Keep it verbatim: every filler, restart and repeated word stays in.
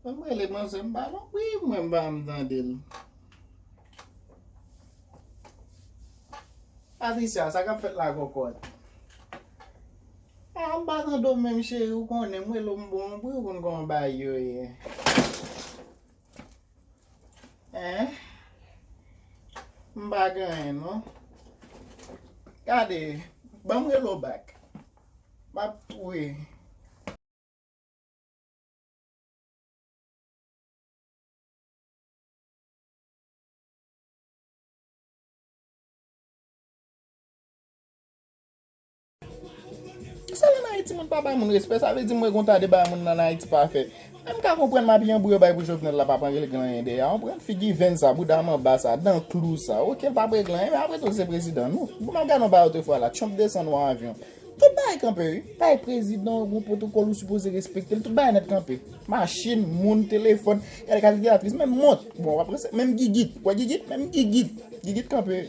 Ban m rele manzè m balon. Wi, mwen m pa m tande l. Patricia, sa k ap fèt la kòkòt? Ah, m pa tande w menm cheri, ou konnen m rele w m bon, pou ou konn kòman bagay yo ye. Hein? M pa gen anyen non. Gade, ban m rele w back. M ap, wi. Sèl ann Ayiti moun pa bay moun respè, sa vle di mwen gon ta de bagay moun nan Ayiti pa fè. Menm ka konprann mabi an bouyo bay pou Jovenel la pa pran rele gen anyen dèyè. Konprann figi venn sa, bouda m anba sa, dan klou sa. Oke, l pa regle anyen, men apre tou se prezidan nou. Bon, m ap gade yon bagay otrefwa la, Trump desann w an avyon. Tout bagay kanpe wi. Bay prezidan yon pwotokòl ou sipoze respekte l, tout bagay nèt kanpe. Machin, moun, telefòn, gade kalkilatris, menm mont. Bon, w ap rese, menm gigit. Wè gigit, menm gigit. Gigit kanpe.